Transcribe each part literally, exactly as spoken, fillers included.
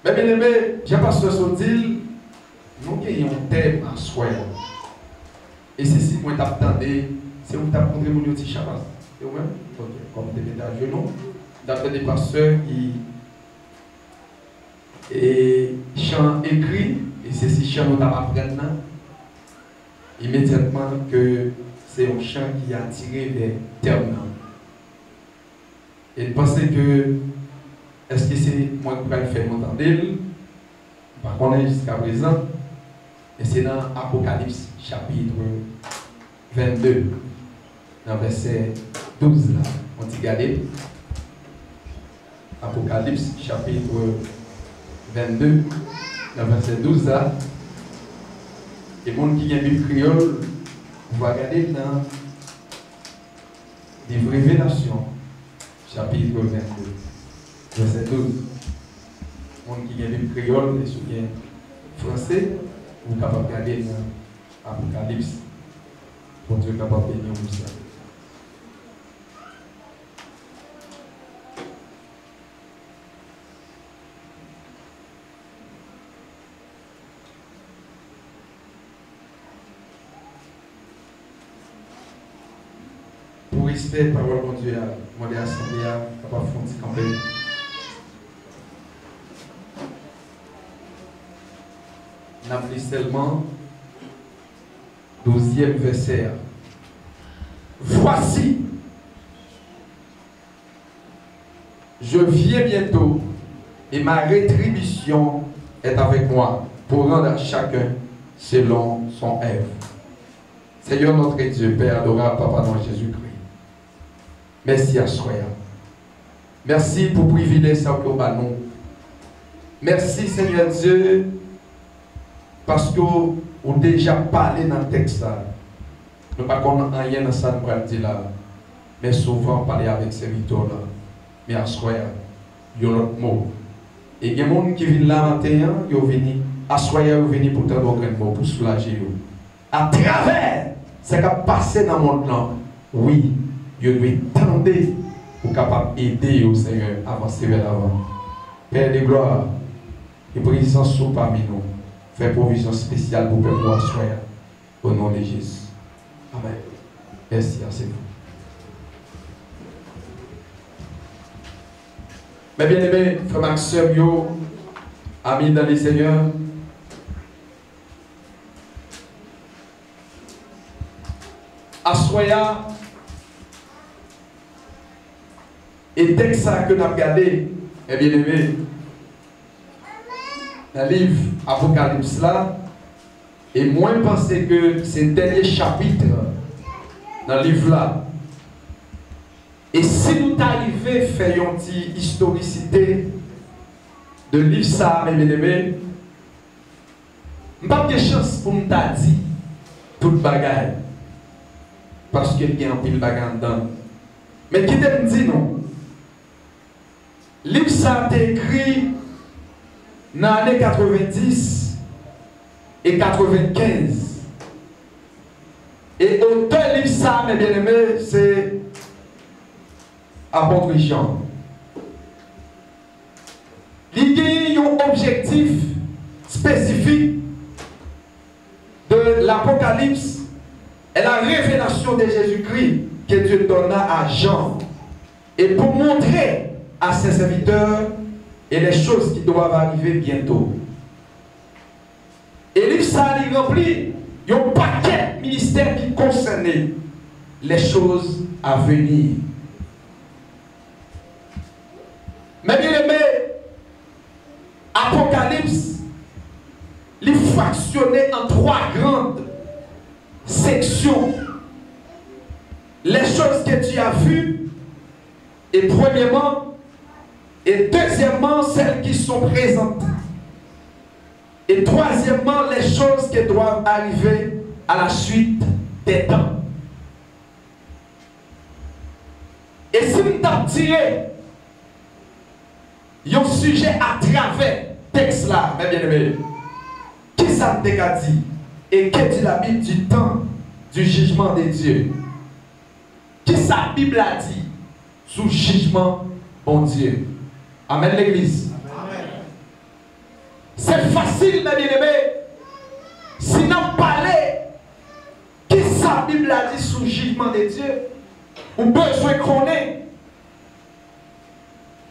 Men byeneme, jan pastè sot di l, nou gen yon tèm aswè a. E se si mwen t ap tande, se ou ki t ap montre moun yo ti chapas. Se ou menm? Ok, kòm w te mete ajenou, m t ap tande pastè ki, e, chan ekri, e se si chan nou t ap aprann nan, imedyatman ke se yon chan ki atire vè tèm nan. E m panse ke, èske se mwen ki pral fè nou tande l? M pa konnen jiskaprezan, men se nan Apokalips chapit vennde, nan vèsè douz la. On ti gade. Apokalips chapit vennde, nan vèsè douz la. E moun ki gen Bib kreyòl, ou va gade l nan liv Revelasyon, chapit vennde, vèsè douz. Moun ki gen Bib kreyòl, e si w gen franse, ou kapab gade nan Apokalips. Bondye kapab beni w pou sa. Pou respè pawòl Bondye a, mande asanble a kapab fè yon ti kanpe. N ap li sèlman douzyèm vèsè a. Voici, je viens bientôt, et ma rétribution est avec moi, pour rendre à chacun selon son œuvre. Seigneur notre Dieu, Père adorable, Papa nou an Jezikri, mèsi aswè a. Mèsi pou privilèj sa w ke w ba nou. Mèsi, Senyè Dye, paske w, ou deja pale nan tèks la. Nou pa konn anyen nan sa n pral di la, men souvan w pale avèk sèvitè w la. Men aswè a, yon lòt mo. E gen moun ki vin la maten an, yo vini, aswè a, yo vini pou tande yon grenn mo, pou soulaje yo. Atravè sa k ap pase nan mond lan, wi, yo dwe tande pou kapab ede yo, Senyè, avanse vè lavan. Pè de glwa, ke prezans ou pami nou. Fè pwovizyon espesyal pou pèp ou aswè a. O non de Jezi. Amèn. Mèsi, an se bon. Mes bien-aimés, frè m ak sè m yo, ami dans le Seigneur, aswè a, e tèks sa ke n ap gade, mes bien-aimés, nan liv Apokalips la, e mwen panse ke se dènye chapit nan liv la. E si nou ta rive fè yon ti istorisite de liv sa a, mes bien-aimés, m p ap gen chans pou m ta di tout bagay, paske l gen anpil bagay anndan l. Men kite m di nou, liv sa a te ekri nan ane katrevenndis e katrevenkenz. E otè liv sa a, mes bien-aimés, se apot Jan. Li gen yon objektif espesifik de l'Apocalypse et la révélation de Jésus-Christ que Dieu donna à Jean, et pour montrer à ses serviteurs et les choses qui doivent arriver bientôt. E liv sa a, li ranpli yon pakèt ministè ki konsène les choses à venir. Mes bien-aimés, Apokalips, li fraksyone an twa grand seksyon. Les choses que tu as vues, et premièrement, et deuxièmement, celles qui sont présentes. Et troisièmement, les choses qui doivent arriver à la suite des temps. E si m t ap tire yon sijè atravè tèks la, mes bien-aimés, kisa m te ka di? Et que dit la Bible du temps du jugement de Dieu? Kisa Bib la di sou jijman Bondye? Amèn, legliz. Amèn. Se fasil, men byeneme, si n ap pale, kisa Bib la di sou jijman de Dye, ou bezwen konnen.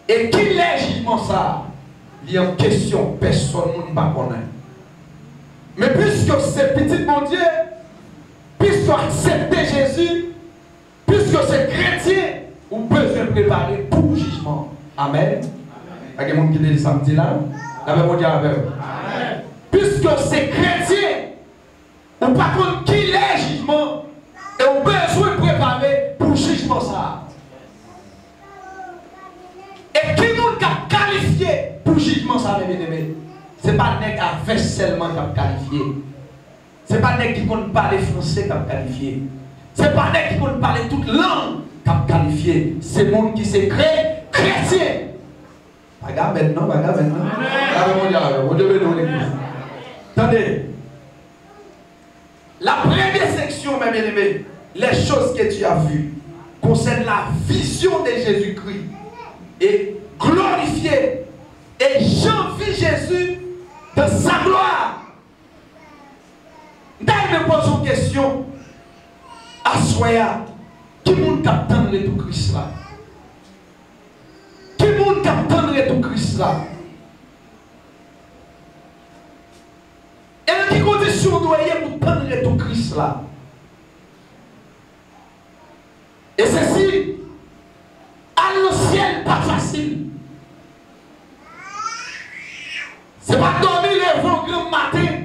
E kilè jijman sa a? Li an kesyon, pèsonn moun pa konnen. Men piske w se pitit Bondye, piske w aksepte Jezi, piske w se kretyen, ou bezwen prepare pou jijman. Amèn. Pa gen moun ki te di sa m di la? Lapè Bondye avè w. Piske w se kretyen, ou pa konn kilè jijman, e ou bezwen prepare pou jijman sa a. E ki moun k ap kalifye pou jijman sa a, men byeneme? Se pa nèg avè sèlman k ap kalifye. Se pa nèg ki konn pale franse k ap kalifye. Se pa nèg ki konn pale tout lang k ap kalifye. Se moun ki se kre-, kretyen. Pa gen amèn non, pa gen amèn non. Amèn. Amèn, Bondye avè w. Bondye beni w, legliz. Tande. La première section, mes bien-aimés, les choses que tu as vues concernent la vision de Jésus-Christ et glorifié. Et Jean vit Jésus dans sa gloire. M ta renmen poze yon kesyon aswè a. Ki moun k ap tann retou Kris la? Ki moun k ap tann retou Kris la? E nan ki kondisyon w dwe ye pou w tann retou Kris la? E sesi, al nan syèl pa fasil. Se pa dòmi leve w granm maten,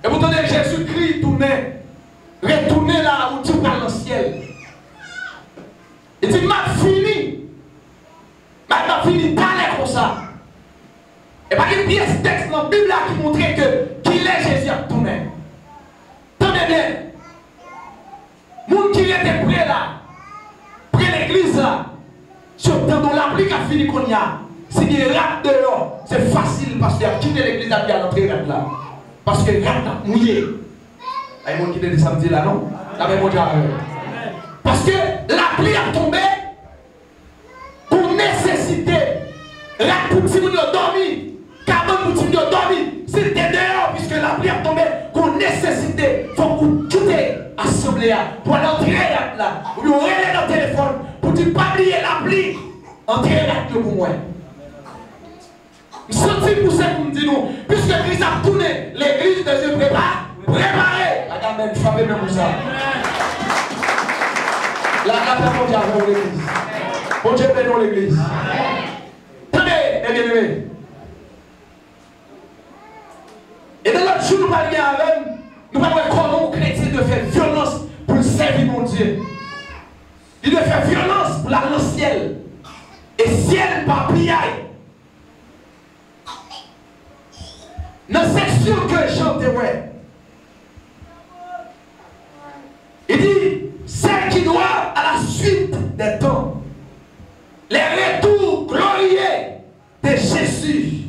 epi w tande Jezikri tounen, retounen la, ou di w pral nan syèl. Li di, "M ap vini." Bagay la fini talè konsa. E pa gen pyès tèks nan Bib la ki montre ke kilè Jezi ap tounen. Tande byen. Moun ki rete pre la, pre legliz la, si yo tande yon lapli k ap vini kounye a, si gen rad deyò, se fasil paske y ap kite legliz la, y al antre rad la. Paske rad la ap mouye. Ay, moun ki te di sa m di la, non? Lapè Bondye avè w. Paske lapli ap tonbe, gon nesesite. Rad pou timoun yo dòmi, kabann pou timoun yo dòmi, si l te deyò, piske lapli ap tonbe, gon nesesite, fòk ou kite asanble a pou al antre rad la. Oubyen ou rele nan telefòn pou di, "Pa bliye lapli, antre rad yo pou mwen." M santi m pouse pou m di nou, piske Kris ap tounen, legliz bezwen prepa-, prepare. Ak amèn, frape men pou sa. La, lapè Bondye avè w, legliz. Bondye beni w, legliz. Tande, men byeneme. E nan lòt jou, nou pral gen avè m, nou pral wè kòman yon kretyen dwe fè vyolans pou l sèvi Bondye. Li dwe fè vyolans pou l al nan syèl. E syèl pa piyay. Nan seksyon ke Jan te wè, li di, celle qui doit à la suite des temps, les retours glorieux de Jésus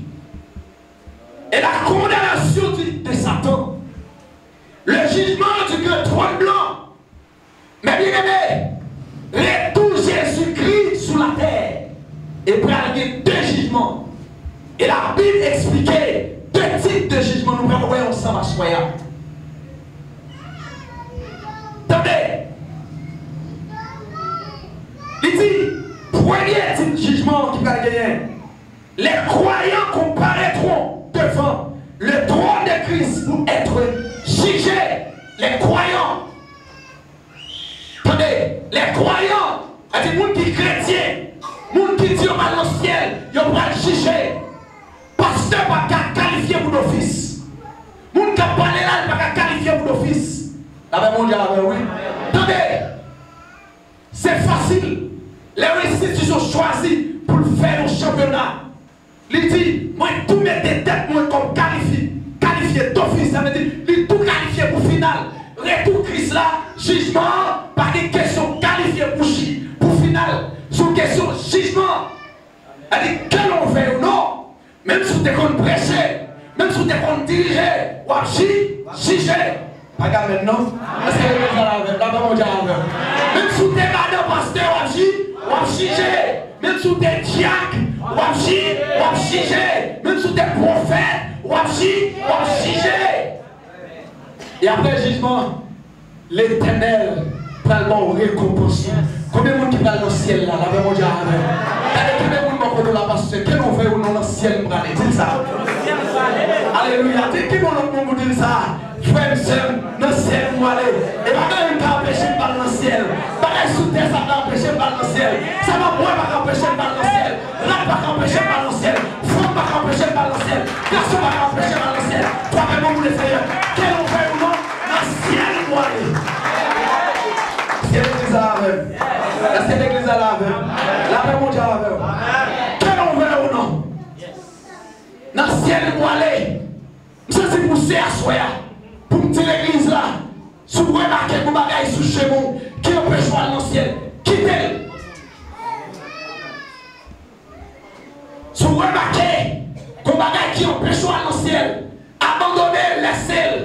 et la condamnation du, de Satan, le jugement du grand trône blanc. Men byeneme, retou Jezikri sou latè, e pral gen de jijman. E Labib eksplike de tip de jijman, nou pral wè ansanm aswè a. Tande! Li di, premye tip jijman ki pral genyen, les croyants comparaîtront devant le trône de Christ pour être jugés. Les croyants. Tande, les croyants, sa di moun ki kretyen, moun ki di yo pral nan syèl, yo pral jije. Pastè pa ka kalifye pou dofis. Moun k ap pale la, li pa ka kalifye pou dofis. Lapè Bondye avè w, wi. Tande, se fasil. Lè yon enstitisyon chwazi pou l fè yon chanpyona, li di, "Mwen tou mete tèt mwen kòm kalifye, kalifye dofis." Sa vle di, li tou kalifye pou final. Retou Kris la, jijman an, pa gen kesyon kalifye pou chi-, pou final. Se yon kesyon jijman. Sa di, que l'on veuille ou non, menm si w te konn preche, menm si w te konn dirije, w ap ji-, jije. Pa gen amèn non. Èske legliz la avè m? Lapè Bondye avè m. Menm si w te madan pastè, w ap ji-, w ap jije. Menm si w te dyak, w ap ji-, w ap jije. Menm si w te pwofèt, W ap ji, w ap jije. E apre jijman, Letènèl pral ba w rekonpans ou. Konbyen moun ki pral nan syèl la? Lapè Bondye avè w. Gade, kenbe moun bò kote w la, pastè. Ke non vèy ou non, nan syèl m prale. Di l sa. Alelouya. Di, ki bon lòt moun pou di l sa? Frè m, sè m, nan syèl m prale. E pa gen anyen k ka anpeche m pral nan syèl. Bagay sou tè sa ka anpeche m pral nan syèl. Sa m ap wè pa ka anpeche m pral nan syèl. Rad pa ka anpeche m pral nan syèl. Fanm pa ka anpeche m pral nan syèl. Gason pa ka anpeche m pral nan syèl. Frape men w pou Lesenyè. Ke non vèy ou non, nan syèl m prale. Èske legliz la avè m? Èske legliz la avè m? Lapè Bondye avè w. Ke non vèy ou non, nan syèl m prale. M sezi pou se aswè a, pou m di legliz la, si w remake gon bagay sou chemen w ki anpeche w al nan syèl, kite l. Si w remake gon bagay ki anpeche w al nan syèl, abandone l, lese l.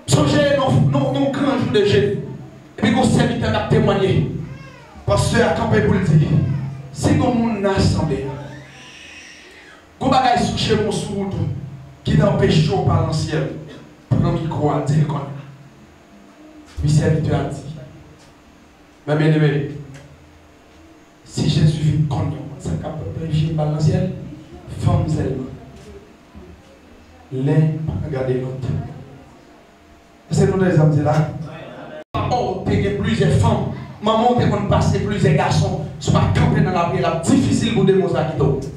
Sonje nan, nan, nan gran jou de jeni, epi gon sèvitè k ap temwanye. Pastè a kanpe pou l di, si gon moun nan asanble a, gon bagay sou chemen w, sou wout ou, ki ta anpeche w pa al nan syèl, pran mikwo a, di l kounye a. Epi sèvitè a di, men byeneme, si Jezi vin kounye a, w konn sa k ap anpeche m pa al nan syèl? Fanm sèlman. Len pa ka gade lòt. Èske nou tande sa m di la? Papa w te gen plizyè fanm. Manman w te konn pase plizyè gason. Si w pa kanpe nan lapriyè, l ap difisil pou demon sa kite w.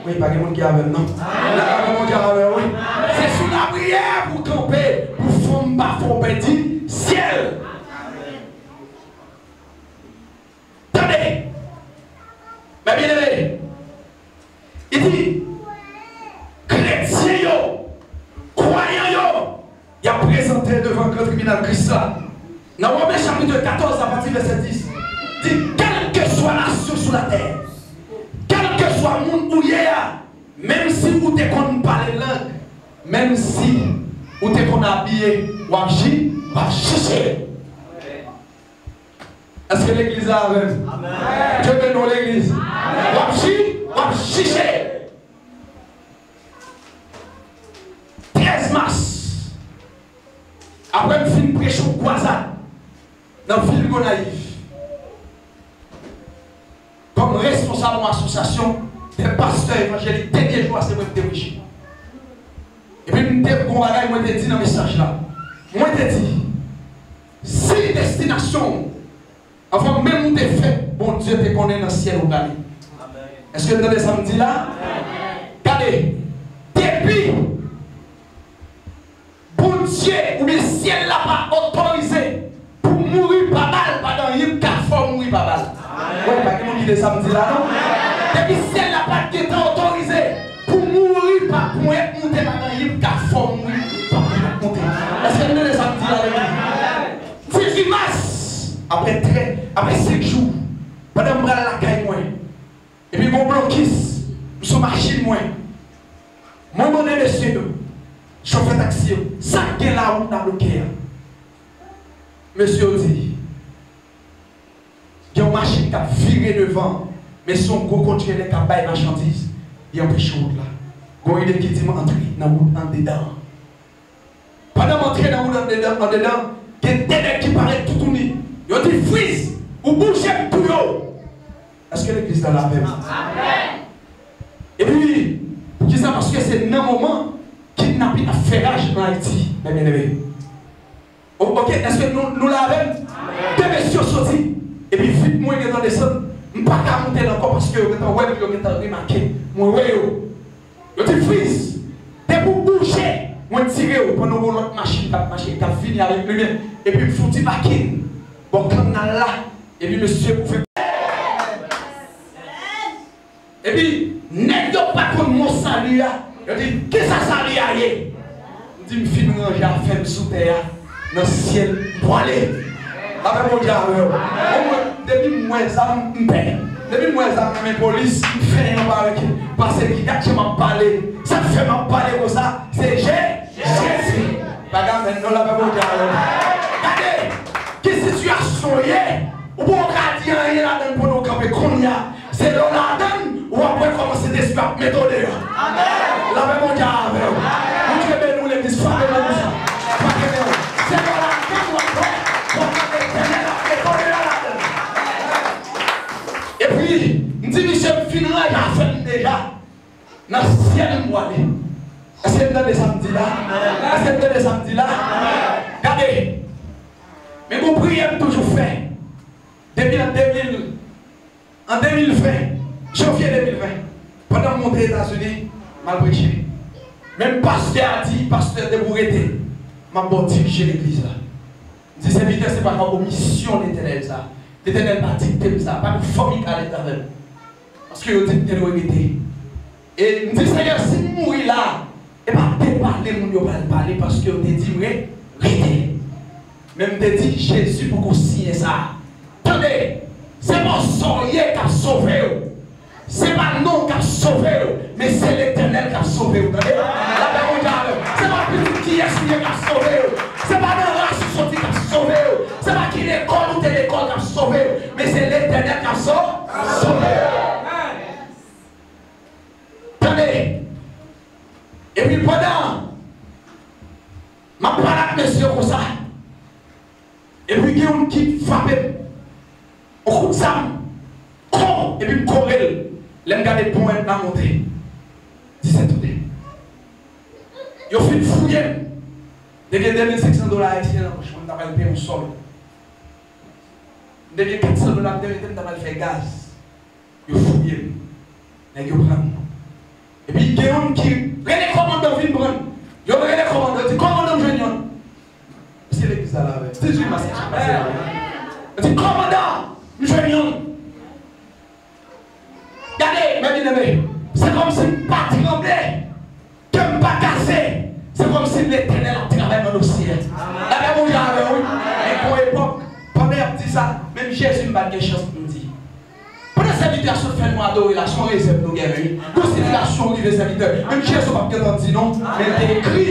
Wi, pa gen moun ki avè m, non. Lapè Bondye avè w, wi. Se sou lapriyè pou w kanpe, pou fanm pa fè w pèdi syèl. Tande! Men byeneme, li di, kretyen yo, kwayan yo, y ap prezante devan gran tribinal Kris la. Nan Women chapit katòz, apati vèsè dis, di, kèlkeswa nasyon sou latè, kèlkeswa moun ou ye a, menm si ou te konn pale lang, menm si ou te konn abiye, w ap ji, w ap jije. Èske legliz la avè m? Dye beni w, legliz. W ap ji, w ap jije. Trèz mas, apre m fin preche yon kwazad nan vil Gonayiv, kòm responsab yon asosyasyon de pastè evanjelik, dènye jou a se mwen ki te preche. Epi m te gon bagay mwen te di nan mesaj la. Mwen te di, si destinasyon w, anvan menm ou te fèt, Bondye te konnen nan syèl ou prale. Èske n tande sa m di la? Gade, depi Bondye oubyen syèl la pa otorize pou mouri pa bal, pa gen anyen k ka fè w mouri pa bal. Wi, pa gen moun ki tande sa m di la, non? Depi syèl la pa t gentan otorize pou mouri pa ponyèt moute, pa gen anyen k ka fè w mouri pa ponyèt moute. Èske n tande sa m di la, legliz? Dizuit mas, apre trè, apre senk jou, pandan m pral lakay mwen, epi gon blokis, m sou machin mwen. Mwen mande mesye yo, chofè taksi yo, sa k gen lawout la bloke a? Mesye yo di, gen yon machin k ap vire devan, men se yon gwo kontyenè k ap bay machandiz, li anpeche wout la. Gon ide ki di m antre nan wout andedan an. Pandan m antre nan wout andedan, andedan, gen de nèg ki parèt toutouni. Yo di, friz, ou bouje m touye w. Èske legliz la avè m? Epi, poukisa? Paske se nan moman kidnapin ap fè raj nan Ayiti, men byeneme. O-, oke, èske nou, nou la avè m? De mesye soti, epi vit mwen gentan desann, m pa ka moute l ankò paske yo gentan wè m, yo gentan remake m. Mwen wè yo. Yo di, friz, depi w bouje, mwen tire w, pandan yon lòt machin t ap mache, t ap vini avèk limyè, epi m fouti pakin bò kannal la, epi mesye ouvè. Epi nèg yo pa konn mo sali a, yo di, kisa sali a ye? M di, m fin ranje afè m sou tè a, nan syèl m pwale. Lapè Bondye avè w. Bon, mwen, depi m wè zam, m pè. Depi m wè zam nan men polis, m fè yon parèt. Paske gad jan m ap pale. Sa k fè m ap pale konsa, se Je-, Jezi. Pa gen amèn non, lapè Bondye avè w. Gade ki sitiyasyon w ye, ou poko ka di anyen ladan l pandan w kanpe kounye a. Se lè w ladan l, w ap wè kòman Sentespri ap mete w deyò. Amèn. Nan syèl m pwale. Èske n tande sa m di la? Èske n tande sa m di la? Gade, men gon priyè m toujou fè depi an de mil, an de mil ven, janvye de mil ven, pandan m monte Etazini, m al preche. Menm pastè a di, pastè, depi w rete, m ap ba w dirije legliz la. M di, sèvitè, se pa komisyon Letènèl sa. Letènèl pa dikte m sa. Pa gen fanmi k ale avè m. Paske yo di m te dwe rete. E m di, Senyè, si m mouri la, e pa de pale moun yo pral pale, paske yo te di m re-, rete. Men m te di, Jezi poko siyen sa. Tande, se pa sa w ye k ap sove w. Se pa non w k ap sove w, men se Letènèl k ap sove w. Tande? Lapè Bondye avè w. Se pa pitit kiyès ou ye k ap sove w. Se pa nan ras ou soti k ap sove w. Se pa ki lekòl ou te lekòl k ap sove w, men se Letènèl k ap so-, sove w. Tande! Epi pandan m ap pale ak mesye yo konsa, epi gen youn ki frape m, yon kout zam, kon, epi m kore l. Lè m gade pwen m nan monte, disèt ane. Yo fin fouye m. Te gen de mil senk san dola ayisyen nan pòch mwen, m ta pral peye yon sòl. M te gen kat san dola m te mete, m ta pral fè gaz. Yo fouye m. Nèg yo pran m. Epi gen youn ki rele kòmandan vin pran m. Yo rele kòmandan, yo di, "Kòmandan, m jwenn youn." Èske legliz la la avè m? Dizuit mas ki sot pase la. Yo di, "Kòmandan, m jwenn youn." Gade, men byeneme, se kòmsi m pa tranble. Kè m pa kase. Se kòmsi Letènèl ap travay nan dosye a. Lapè Bondye avè w, wi. Men gon epòk, pandan y ap di sa, menm Jezi m pa t gen chans pou m di. Pandan sèvitè a sot fè nou adore la, se yon rezèv nou genyen, wi. Yon sitiyasyon rive sèvitè. Menm Jezi pa t gentan di non, men l te ekri.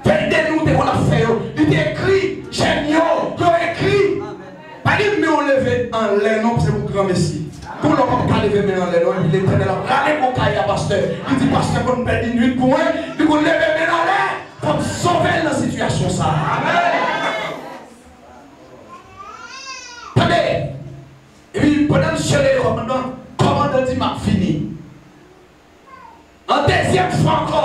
Vennde nou te konn ap fè yo. Li te ekri, jèn yo, yo ekri. Pa gen men w leve anlè non, se pou granmesi. Pou lè w p ap ka leve men anlè non, epi Letènèl ap rale gon kay a pastè. Li di, "Pastè konn pèdi nwit pou mwen, li konn leve men l anlè, fò m sove l nan sitiyasyon sa a." Tande! Epi pandan misye rele kòmandan, kòmandan di, "M ap vini." An dezyèm fwa ankò,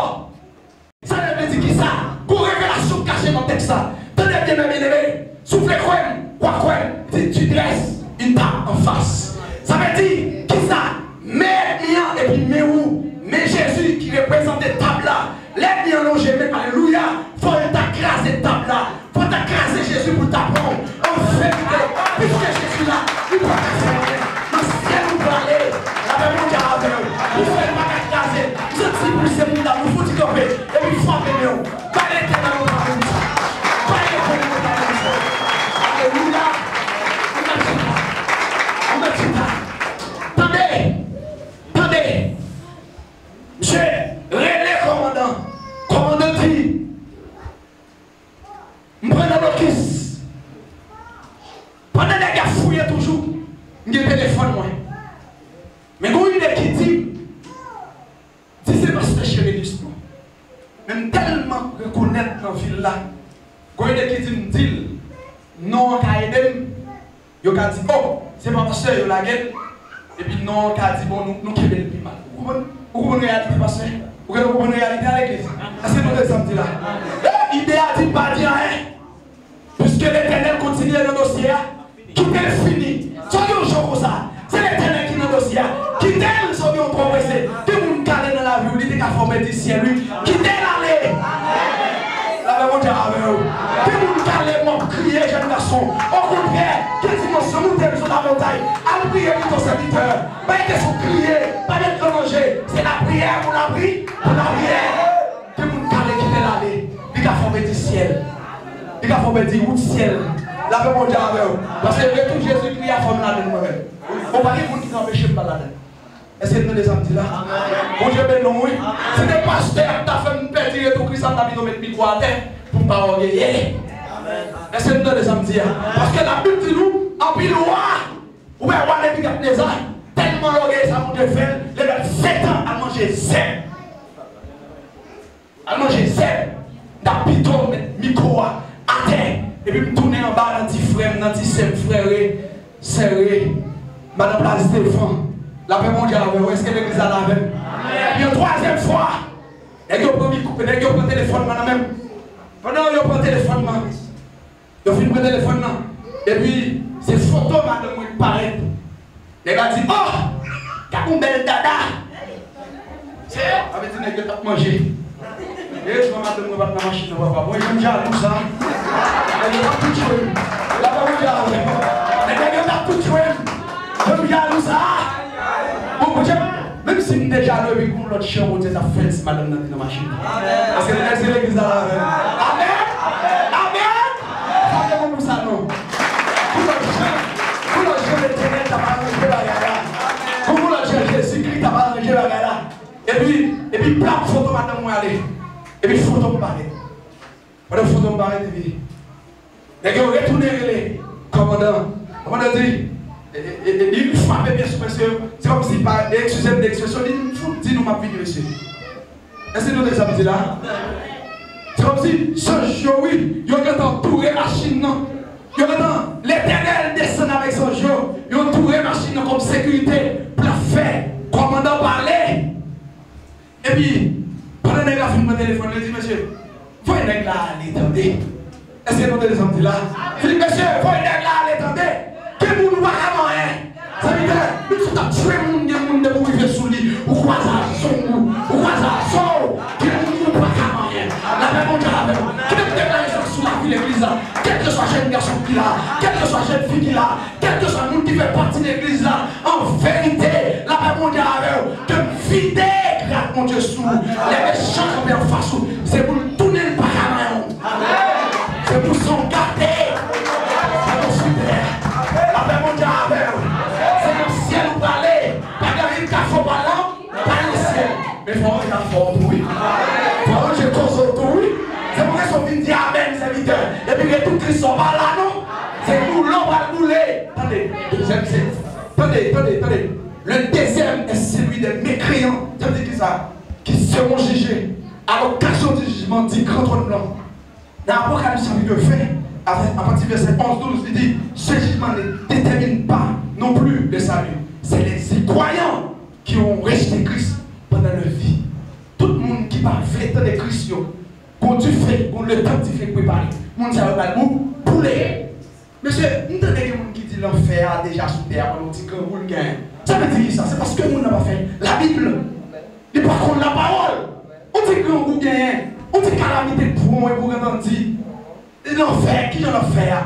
sa vle di kisa? Gon revelasyon k kache nan tèks la. Tande byen, men byeneme, si w vle kwè m, w a kwè m, di, "Tu dresses une table en face." Sa vle di kisa? Men ènmi an epi men ou, men Jezi ki reprezante tab la. Lè ènmi an lonje men, alelouya, fò l ta kraze tab la. Fò ta kraze Jezi pou ta pran w. An verite, piske Jezi la, li pa ka fè anyen. Nan syèl ou prale, lapè Bondye avè w. Piske l pa ka kraze, m santi pou se moun la, nou fouti kanpe, epi frape men w. Bay Letènèl yon bravo misye. Bay Letènèl yon bravo misye. Alelouya. Ou mèt chita. Ou mèt chita. Tande. Tande. Misye rele kòmandan. Kòmandan di, M pran nan blokis. Pandan nèg y ap fouye toujou, m gen telefòn mwen. Men gon ide ki di, di se pastè Cherilus non. Men m tèlman rekonèt nan vil la. Gon ide ki di m di l, non an ka ede m. Yo ka di, "Oh, se pa pastè yo lage l." Epi non an ka di, "Bon, nou, nou kenbe l pi mal." Ou konprann? Ou konprann reyalite, pastè? Ou gentan konprann reyalite a legliz? Èske nou tande sa m di la? Eh, ide a di m pa di anyen. Piske Letènèl kontinye nan dosye a, kite l fini. Sa w gen yon jan konsa? Se Letènèl ki nan dosye a. Kite l, sa w gen yon twò prese. Gen moun k ale nan lavi w, li te ka fè w pèdi syèl, wi. Kite l ale. Lapè Bondye avè w. Gen moun k ale mò kriye, jèn gason. Okontrè, gen dimansyon, moute l sou lamontay. Al priye pito, sèvitè. Pa gen kesyon kriye, pa gen gran manje. Se lapriyè pou lapri-, pou lapriyè. Gen moun k ale, kite l ale. Li ka fè w pèdi syèl. Li ka fè w pèdi wout syèl. Lapè Bondye avè w. Paske retou Jezikri a fò m ladan l mwen menm. Bon, pa gen moun ki ka anpeche m pa ladan l. Èske n tande sa m di la? Bondye beni w, wi. Si te pastè a t ta fè m pèdi retou Kris la, m ta pito met mikwo atè pou m pa ògeye. Èske n tande sa m di a? Paske Labib di nou, anpil wa, ou wè wa Nebikadneza, tèlman ògeye sa Bondye fè l, li mèt ven tan al manje zèb. Al manje zèb, m ta pito met mikwo a atè, epi m tounen anba nan ti frè m, nan ti sè m, frè Re, sè Re, m al nan plas devan. Lapè Bondye avè w. Èske legliz la la avè m? Yon twazyèm fwa, nèg yo pran mikwo, nèg yo pran telefòn nan nan men m. Pandan yo pran telefòn nan, yo fin pran telefòn nan, epi se foto madanm mwen ki parèt. Nèg la di, "Oh! Gad yon bèl dada!" Sa vle di nèg yo t ap manje. Erezman madanm mwen pa t nan machin nan, papa. Mwen, jan m jalou sa. Nèg yo t ap tou tchwe m. Lapè Bondye avè m. Nèg yo t ap tou tchwe m. Jan m jalou sa. Bon, Bondye, menm si m te jalou epi gon lòt jan Bondye t ap fè l si madanm nan te nan machin nan. Èske nou lève legliz la avè m? Amèn! Amèn! Sa te bon pou sa, non? Pou lòt jan, pou lòt jan Letènèl t ap aranje bagay la. Pou, pou lòt jan Jezikri t ap aranje bagay la. Epi, epi plap, foto madanm mwen ale. Epi foto m parèt. Pandan foto m parèt, epi nèg yo retounen rele kòmandan. Kòmandan di, e, e, e, e, li frape byen sou mesye yo. Se kòmsi pa, eskize m de ekspresyon, li fout di nou m ap vini, mesye. Èske nou tande sa m di la? Se kòmsi zanj yo, wi, yo gentan antoure machin nan. Yo gentan, Letènèl desann avèk zanj yo. Yo antoure machin nan kòm sekirite pou l ap fè kòmandan pale. Epi, pandan nèg la fin pran telefòn, li di, "Mesye, voye nèg la ale, tande." Èske nou tande sa m di la? Li di, "Mesye, voye nèg la ale, tande. Gen moun ou pa ka manyen." Sèvitè, nou tout ap tchwe moun, gen moun depi w rive sou li, ou kwaze a zong ou, ou kwaze a zo w, gen moun ou pa ka manyen. Lapè Bondye avè w. Kite m deklare sa sou lavi legliz la. Kèlkeswa jèn gason ki la, kèlkeswa jèn fi ki la, kèlkeswa moun ki fè pati legliz la, an verite, lapè Bondye avè w. Ke m vide grad Bondye sou ou. Lè mechan kanpe anfas ou, se pou l tounen, l pa ka manyen w. Se pou san w gate. Lapè Bondye avè w. Se nan syèl ou prale. Pa gen anyen k ka fè w pa la, pa nan syèl. Men fò w ret afè w tou, wi. Fò w ret koze w tou, wi. Se pou rezon w vin di amèn, sèvitè. Epi retou Kris la pa la, non. Se boule w pral boule. Tande, dezyèm se, tande, tande, tande. Le deuxième est celui des mécréants. Sa vle di ki sa? Qui seront jugés à l'occasion du jugement du grand trône blanc. Nan Apokalips chapit ven, a, apati vèsè onz, douz, li di, ce jugement ne détermine pas non plus le salut. C'est les incroyants qui ont rejeté Christ pendant leur vie. Tout moun ki pa vle tande Kris yo, gon dife, gon letan dife k prepare. Moun sa yo pral bou-, boule. Mesye, m tande gen moun ki di lanfè a deja sou tè a pandan yon ti grangou l genyen. Sa vle di ki sa? Se paske moun nan pa fè Labib. Li pa konn lapawòl. Yon ti grangou genyen. Yon ti kalamite k pran w epi w gentan di, lanfè, kijan lanfè a?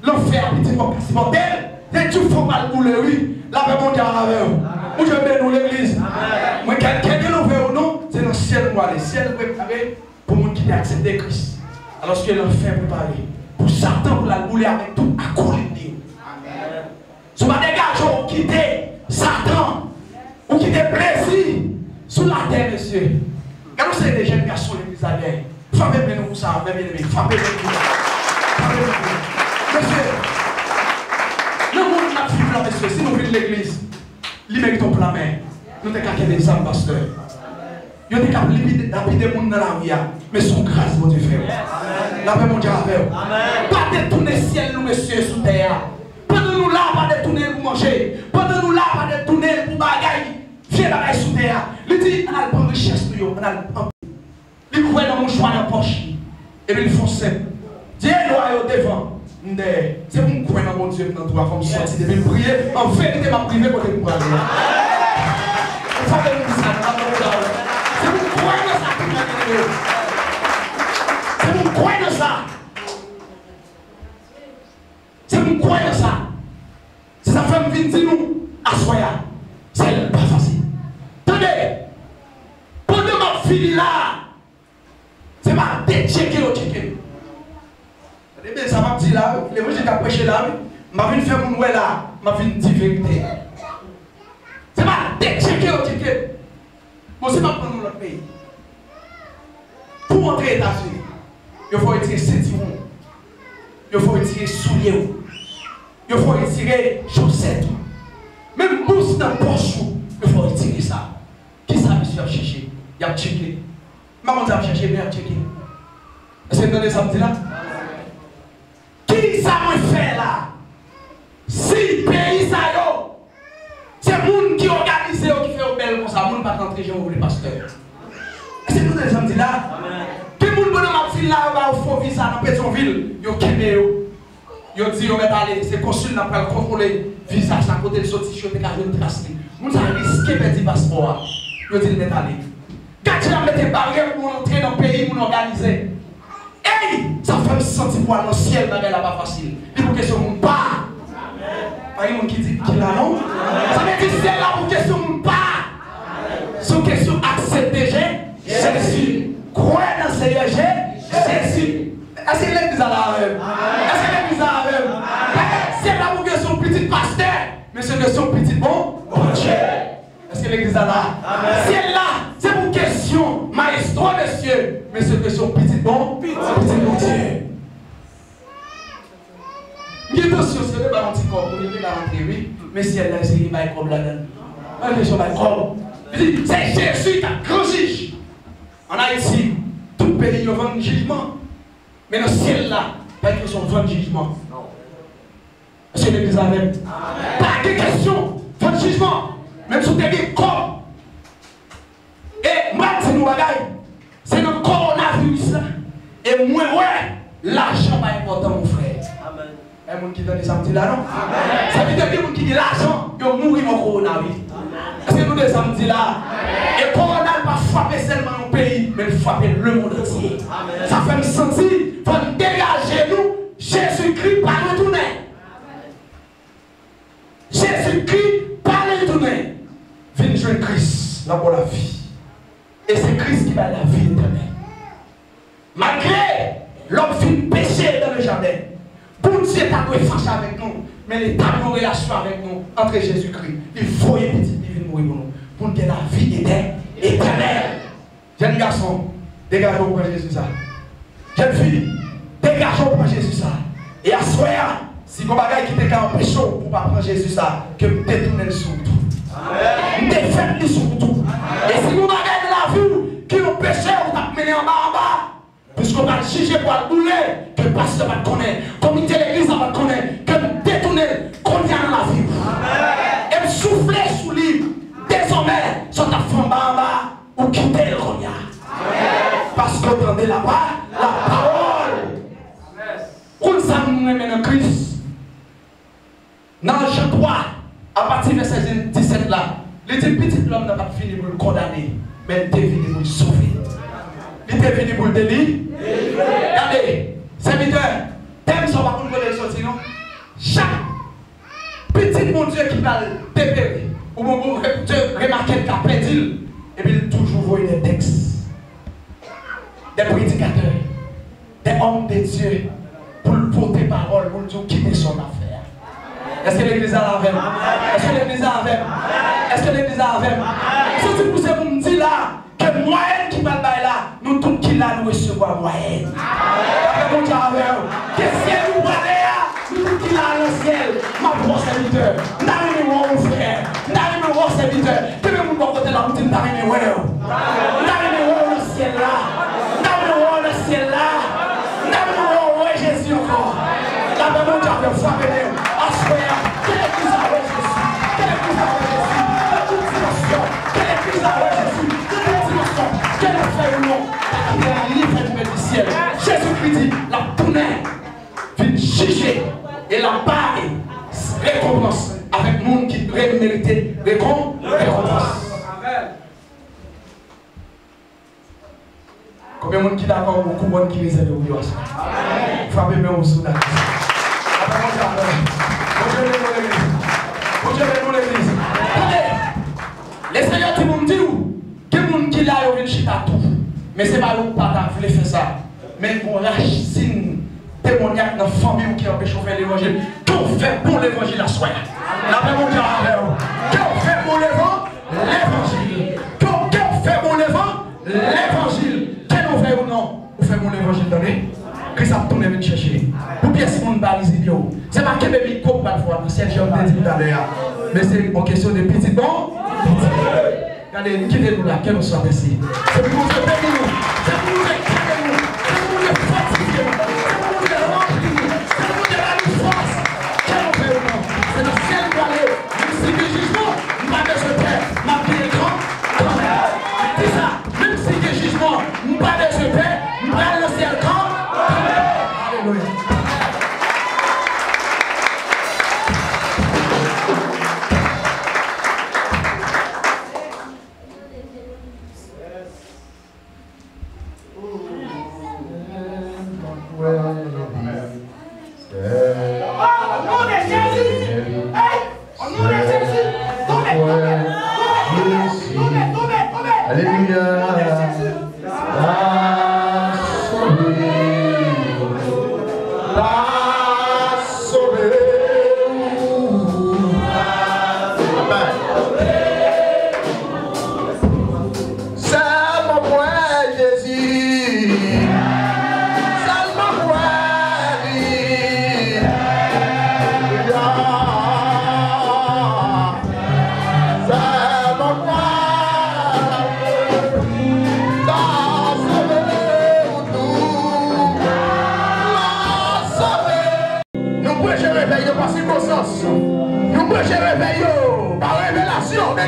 Lanfè a pitit w ap ka sipòte l. Se djou fò pral boule, wi. Lapè Bondye avè w. Bondye beni w, legliz. Mwen, kèlke gen lanfè ou non, se nan syèl m prale. Syèl prepare pou moun ki te aksepte Kris. Alòske lanfè prepare pou Satan pou l al boule avèk tout akolit li yo. Si w pa degaje w, ou kite Satan, ou kite plezi sou latè, mesye. Gade yon seri de jèn gason legliz la dèyè. Frape men nou pou sa, mè byeneme. Frape men nou pou sa. Frape men nou. Mesye, nan mond n ap viv la, mesye, si nou vin legliz, li merite yon pla men. Nou te ka kenbe zam, pastè. Yo te ka lapide, lapide moun nan lari a, men se yon gras Bondye fè w. Lapè Bondye avè w. Pa detounen syèl nou, mesye, sou tè a. Pandan nou la, pa detounen l pou manje. Pandan nou la, pa detounen l pou bagay, vye bagay sou tè a. Li di, ann al pran richès nou yo, ann al pran. Li kwè nan mouchwa nan pòch li. Epi l fè yon senp. Di, "Dwa yo devan, m dèyè." Se pou m kwè nan Bondye m nan tou avan m sòti. Depi m priye, an verite, m ap rive kote m prale a. Sa vle di sa, nan Bondye a. Se pou m kwè nan sa tou, mwen, mwen, mwen. Se pou m kwè nan sa. Se pou m kwè nan sa. Se sa fè m vin di nou, aswè a, syèl pa fasil. Tande, pandan m ap vini la, se pa de tcheke yo tcheke m. Tande byen sa m ap di la, wi. Levanjil k ap preche la, wi. M pa vin fè moun wè la, m ap vin di verite. Se pa de tcheke yo tcheke m. Bon, si m ap pran yon lòt peyi, pou w antre Etazini, yo fè w retire sentiwon w, yo fè w retire soulye w, yo fè w retire chosèt ou, menm bous nan pòch ou, yo fè w retire sa. Kisa mesye ap chèche? Y ap tcheke. M pa konn sa y ap chèche, men y ap tcheke. Èske n tande sa m di la? Kisa mwen fè la? Si peyi sa yo, se moun ki òganize jan w vle, pastè. Èske nou tande sa m di la? Gen moun pandan m ap vin la, yo ba yo fo viza nan Petyonvil, yo kenbe yo. Yo di yo mèt ale, se konsil nan pral kontwole viza sa, kote l soti, si yo te ka jwenn tras li. Moun sa riske pèdi paspò a. Yo di l mèt ale. Gad jan y ap mete baryè pou moun antre nan peyi moun òganize. Ey! Sa fè m santi pou al nan syèl, bagay la pa fasil. Li pou kesyon moun pa. Pa gen moun ki di ki la non. Sa vle di syèl la pou kesyon moun pa. Sou kesyon aksepte Je-, Jezi. Kwè nan Seyè Je-, Jezi. Èske legliz la la avè m? Èske legliz la avè m? Bagay syèl la pou kesyon pitit pastè, men se kesyon pitit bon, Bondye. Èske legliz la la? Syèl la, se pou kesyon mayestwo, mesye, men se kesyon pitit bon, pitit Bondye. M gen entansyon, se te bay yon ti kòb, moun yo te ka rantre, wi, men syèl la eseye bay kòb ladan l. Pa kesyon bay kòb. Li di, se Jezi k ap gran jij. Ann Ayiti, tout peyi yo vann jijman. Men nan syèl la, pa kesyon vann jijman. Èske legliz avè m? Pa gen kesyon vann jijman. Menm si w te gen kòb. E m pral di nou bagay. Se nan kowonaviris la. E mwen wè lajan pa enpòtan, mon frè. E moun ki tande sa m di la non. Sa vle di gen moun ki gen lajan, yo mouri nan kowona, wi. Èske nou tande sa m di la? E kowona l pa frape sèlman yon peyi, men l frape lemonn antye. Sa fè m santi fò n degaje nou. Jezikri pa retounen. Jezikri pa retounen. Vin jwenn Kris, l ap ba w lavi. E se Kris ki bay lavi etènèl. Malgre lòm fin peche dan le jaden, Bondye ta dwe fache avèk nou, men li etabli yon relasyon avèk nou antre Jezikri. Li voye pitit li vin mouri pou nou, pou n gen lavi etè-, etènèl. Jèn gason, degaje w pran Jezi sa. Jèn fi, degaje w pran Jezi sa. E aswè a, si gon bagay ki te ka anpeche w pou w pa pran Jezi sa, ke m detounen l sou ou tou. M defèt li sou ou tou. E si gon bagay nan lavi w ki anpeche w, ou t ap mennen anba anba, piske w pral jije, pral boule, ke pastè pa t konnen, komite legliz la pa t konnen, ke m detounen l kounye a nan lavi w. E m soufle sou li, dezòmè, sa w t ap fè anba anba, ou kite l kounye a. Paske w tande lapa-, lapawòl. Konn sa m renmen nan Kris. Nan Jan twa, apati vèsè disèt la, li di, Pitit lòm nan pa t vini pou l kondane, men li te vini pou l sove. Li te vini pou l deli-, gade, sèvitè, tèm sa w pa konn kote l soti, non. Chak pitit Bondye ki pral deperi, ou bon, bon, Bondye remake l ka pèdi l, epi l toujou voye de tèks, de predikatè, de òm de Dye, pou l pote pawòl, pou l di w kite sa w ap fè a. Èske legliz la avè m? Èske legliz la avè m? Èske legliz la avè m? Se ti pou, se pou m di la, ke mwayèn ki pral bay la, nou tout ki la, nou resevwa mwayèn. Apre Bondye avè w. Ke syèl ou prale a, nou tout ki la nan syèl. M ap wè w sèvitè. M ta renmen wè w, mon frè. M ta renmen wè w sèvitè. Kenbe moun bò kote la, ou di, m ta renmen wè w. M ta renmen wè w nan syèl la. M ta renmen wè w nan syèl la. M ta renmen wè w wè Jezi ankò. Lapè Bondye avè w, frape men w. Aswè a, ke legliz la wè Jezi. Ke legliz la wè Jezi. Nan tout dimansyon. Ke legliz la wè Jezi. Nan tout dimansyon. Ke nou fè ou non. Pa kite anyen fè nou pèdi syèl. Jezikri di, l ap tounen, vin jije, e l ap bay rekonpans avèk moun ki re-, merite rekon-, rekonpans. Konbyen moun ki dakò pou kouwòn ki rezève pou yo aswè? Frape men w sou dat. Lapè Bondye avè w. Bondye beni w, legliz. Bondye beni w, legliz. Tande! Lesenyè di pou m di w, gen moun ki la, yo vin chita tou. Men se pa yo pa ta vle fè sa. Men gon rasin demonyak nan fanmi w ki anpeche w fè levanjil. Ke w fè bon levanjil aswè a. Lapè Bondye avè w. Ke w fè bon levan-, levanjil. Ke w, ke w fè bon levan-, levanjil. Ke nou fè ou non, ou fè bon levanjil, tande. Kris ap tounen vin chèche. Pou pyès moun pa rizib yo. Se pa kenbe mikwo pou al fè w nan syèl, jan m te di w talè a. Men se yon kesyon de pitit bon, pitit. Gade, m kite nou la, ke nou swa bese. Se pou Bondye beni nou. Se pou Bondye kenbe nou. Se pou Bondye fòtifye nou. Se pou Bondye ranpli nou. Se pou Bondye ba nou fòs. Ke nou fè ou non. Se nan syèl nou prale. Menm si gen jijman, m pa bezwen pè. M ap gen gran, gran.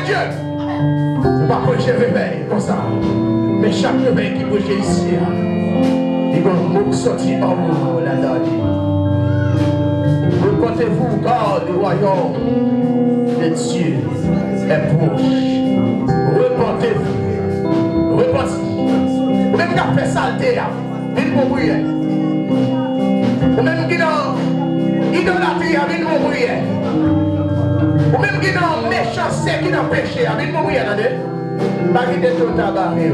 Dye, ou pa preche revèy konsa. Men chak revèy ki preche isi a, li gon mo k soti anwo ladan li. Repentez-vous, car le royaume de Dieu est proche. Repentez-vous. Repanti. Ou menm k ap fè salte a, vin pou priyè. Ou menm ki nan idolatri a, vin pou priyè. Ou menm ki nan mechanste, ki nan peche a, vin pou priyè, tande. Pa kite tout sa bare w.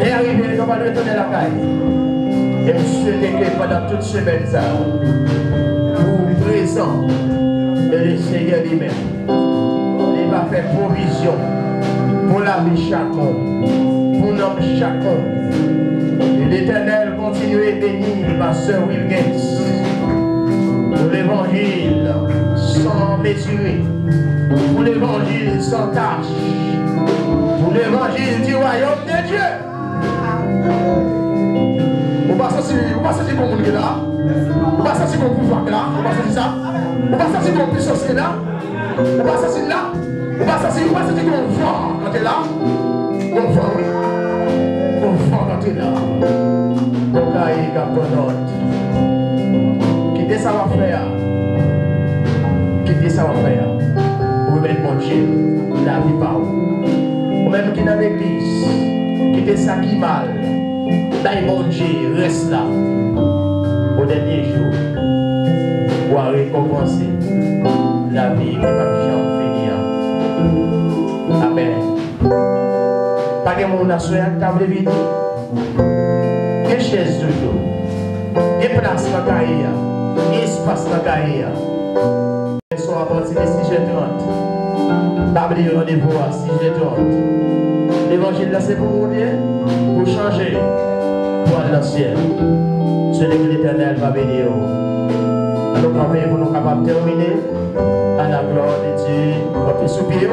Lè a rive, nou pral retounen lakay. E m swete ke pandan tout semèn sa, pou prezan, e le Senyè li menm, li va fè pwovizyon pou lavi chak moun, pou nanm chak moun. E Letènèl kontinye beni pastè Wilgens pou levanjil san mezire, pou levanjil san tach, pou levanjil di wayòm de Dye. Ou pa santi, ou pa santi gon moun ki la? Ou pa santi gon pouvwa ki la? Ou pa santi sa? Ou pa santi gon pisans ki la? Ou pa santi l la? Ou pa santi, ou pa santi gon van k antre la? Gon van, wi. Gon van k antre la. Gon kay k ap pran nòt. Kite sa w ap fè a. Kite sa w ap fè a. Remèt Bondye lavi pa w. Ou menm ki nan legliz, kite sa ki mal. Bay Bondye rès la. O dènye jou, w a rekonpanse lavi ki p ap janm fini an. Amèn. Pa gen moun aswè a ki ta vle vini? Gen chèz toujou. Gen plas nan kaye a. Gen espas nan kaye a. Leson apati de sis è trant. Pa bliye randevou a, sis è trant. Levanjil la se pou ou li ye, pou chanje, pou al nan syèl. Swete ke Letènèl va beni w. Ann nou kanpe pou nou kapab tèmine. À la gloire de Dieu. Kanpe sou pye w.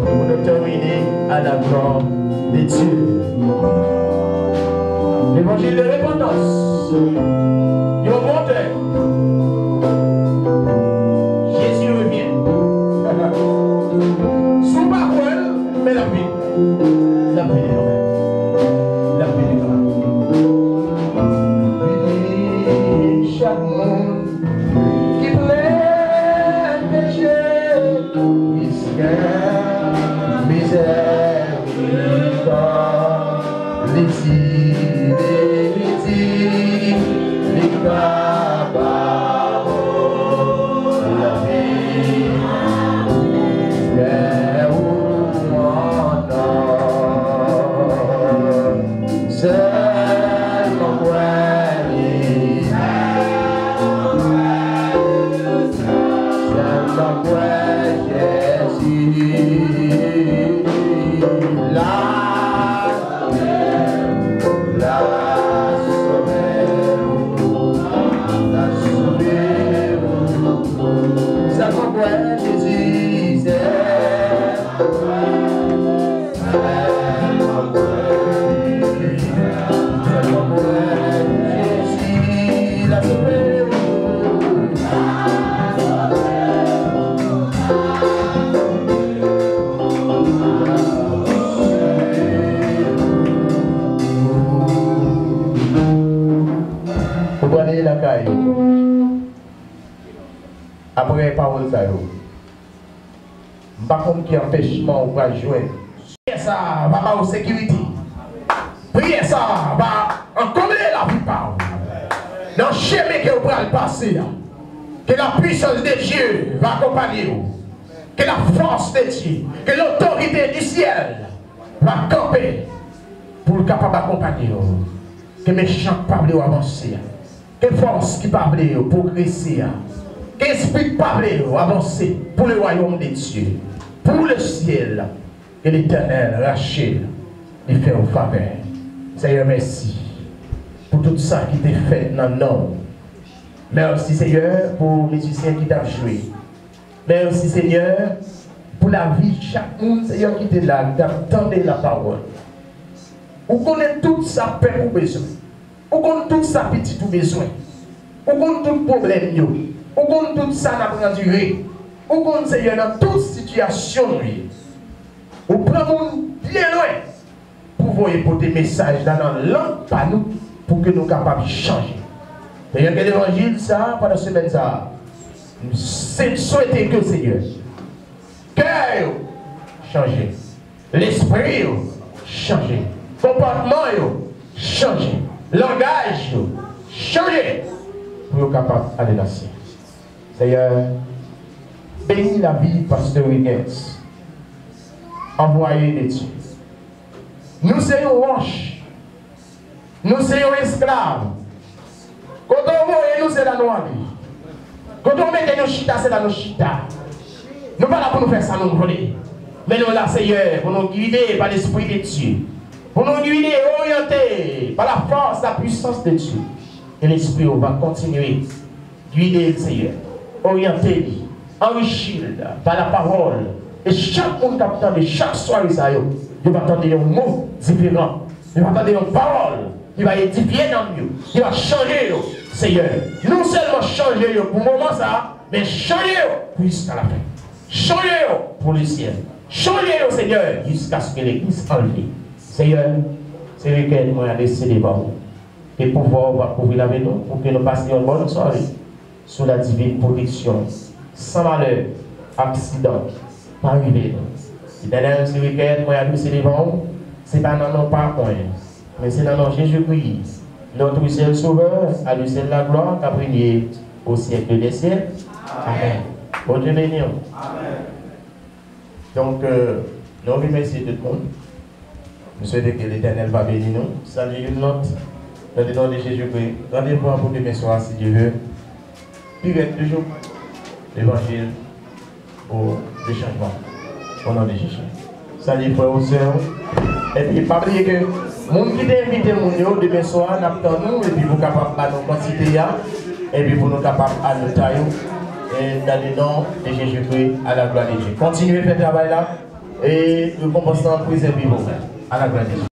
Pou nou tèmine à la gloire de Dieu. Levanjil de repantans. Yon montè. Jezi revyen. Si w pa kwè l, men l ap vini. L ap vini kanmenm. L ap vini kanmenm. Vini chak moun ki plen peche, riskè, mizè, wi, kò. Li di, li, li di, li ka ba ou lavi. Kè ou andan. Sèlman kwè li. Sèlman kwè Jezi. La, la sove ou. La sove ou. Sèlman kwè Jezi, sèlman kwè. Ou prale lakay ou. Apre pawòl sa yo, m pa konn ki anpèchman ou pral jwenn. Priyè sa a va ba w sekirite. Priyè sa a va ankonbre lavi pa w. Nan chemen ke w pral pase a, que la puissance de Dieu va accompagner w. Que la force de Dieu, que l'autorité du ciel va kanpe pou l kapab akonpanye w. Ke mechan k pa vle w avanse a. Ke fòs ki pa vle yo pwogrese a. Ke espri k pa vle yo avanse pour le royaume de Dieu. Pour le ciel. Ke Letènèl rache l, li fè w favè. Senyè, mèsi pou tout sa ki te fèt nan non w. Mèsi, Senyè, pou mizisyen ki t ap jwe. Mèsi, Senyè, pou lavi chak moun, Senyè, ki te la, ki t ap tande lapawòl. Ou konnen tout sa pèp ou bezwen. Ou konn tout sa pitit ou bezwen. Ou konn tout pwoblèm yo. Ou konn tout sa n ap andire. Ou konn, Seyè, nan tout sitiyasyon nou ye, ou pran moun byen lwen pou voye pote mesaj la nan lang pa nou, pou ke nou kapab chanje. Seyè, ke levanjil sa a, pandan semèn sa a, m se- swete ke, Seyè, kè yo chanje, lespri yo chanje, konpòtman yo chanje, langaj yo chanje, pou yo kapab ale nan syèl. Seyè, beni lavi pastè Wilgens, anvwaye de Dye. Nou se yon wòch. Nou se yon esklav. Kote w voye nou, se la nou ale. Kote w mete nou chita, se la nou chita. Nou pa la pou nou fè sa nou vle. Men nou la, Seyè, pou nou gide pa Lespri de Dye. Pou nou gide, oryante pa la fòs, la pwisans de Dye. E Lespri w va kontinye gide l, Seyè. Oryante li, anrichi l pa la pawòl. E chak moun k ap tande chak sware sa yo, yo va tande yon mo diferan. Yo va tande yon pawòl ki va edifye nanm yo, ki va chanje yo, Seyè. Non sèlman chanje yo pou moman sa a, men chanje yo pou jiska lafen. Chanje yo pou lesyèl. Chanje yo, Seyè, jiskaske legliz anlve. Seyè, se rekèt mwen adrese devan ou. Ke pouvwa w va kouvri l avè nou, pou ke nou pase yon bòn sware sou la divin pwoteksyon, san malè, aksidan pa rive nou. Letènèl, se rekèt mwen adrese devan ou, se pa nan non pa mwen, men se nan non Jezikri, notre seul Sauveur, à lui seul la gloire, k ap renye au siècle des siècles. Amèn. Bondye beni w. Donk, euh, nou remèsye tout moun. Nou swete ke Letènèl va beni nou. Salye youn lòt. Nan le non de Jezikri. Randevou an pou demen swa, si Dye vle. Pi rèd toujou. Levanjil pou de chanjman. O non de Jezi. Salye frè w, sè w. Epi pa bliye ke moun ki te envite moun yo, demen swa, n ap tann ou, epi pou kapab ba nou kantite a, epi pou nou kapab al nou kay ou. E dans le nom de Jésus-Christ, à la gloire de Dieu. Kontinye fè travay la. E rekonpans lan prezève w. A la glwa de Dye.